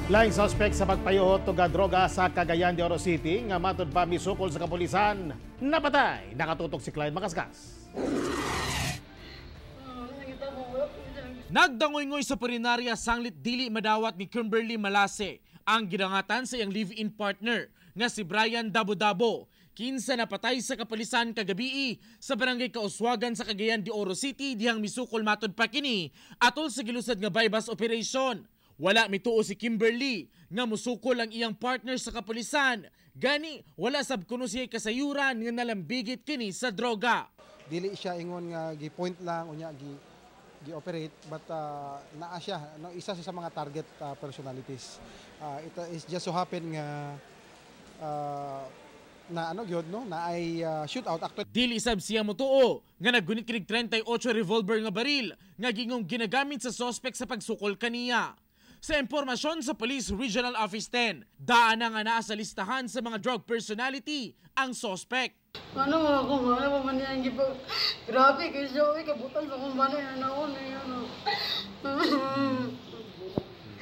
Laing suspect sa pagpayuhot og droga sa Cagayan de Oro City nga matud pa misukol sa kapulisan, napatay. Nakatutok si Clyde Macascas. Nagdangoy-ngoy sa purinarya sanglit dili madawat ni Kimberly Malase ang gidangatan sa iyang live-in partner nga si Brian Dabodabo, kinsa napatay sa kapulisan kagabii sa barangay Kauswagan sa Cagayan de Oro City dihang misukol matod pa kini atol sa gilusad nga buy-bust operation. Wala mituo si Kimberly nga musukol ang iyang partner sa kapulisan. Gani wala sab kuno siya kasayuran nga nalambigit kini sa droga. Dili siya ingon nga gi-point lang unya gi gi-operate, but naa siya, no, isa siya sa mga target personalities. It is just so happen nga na ano gyud, no, na ay shootout actually. Dili sab siya motuo nga naggunit kinig 38 revolver nga baril nga gingong ginagamit sa suspect sa pagsukol kaniya. Sa impormasyon sa Police Regional Office 10, daan na nga naa sa listahan sa mga drug personality ang suspect. Ano mga kung ano pa man niya ang gipa. Grabe kay siya, uy, kabutan sa kong balay na naon na yun.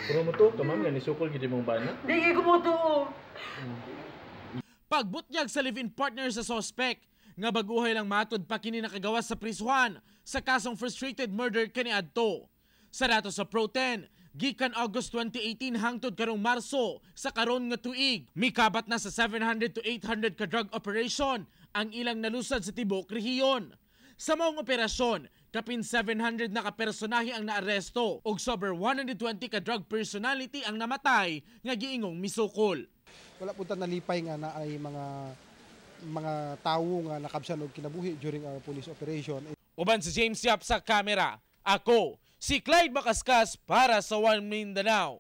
Pero mo to, ka, ma'am, nga nisukol gid imong bana? Di kay kumutuo. Pagbutyag sa live-in partner sa suspect, nga baguhay lang matod pa kini nakagawas sa prisuhan sa kasong frustrated murder kaniadto. Sa datos sa Pro 10, gikan August 2018 hangtod karong Marso sa karon nga tuig, mikabat na sa 700 to 800 ka drug operation ang ilang nalusad sa tibuok rehiyon. Sa maong operasyon, kapin 700 na ka personahe ang naaresto ug sober 120 ka drug personality ang namatay nga giingong misukol. Wala pud ta nalipay nga na ay mga tawo nga nakabsan og kinabuhi during our police operation. Uban si James Yap sa kamera. Ako, si Clyde Macascas para sa One Mindanao.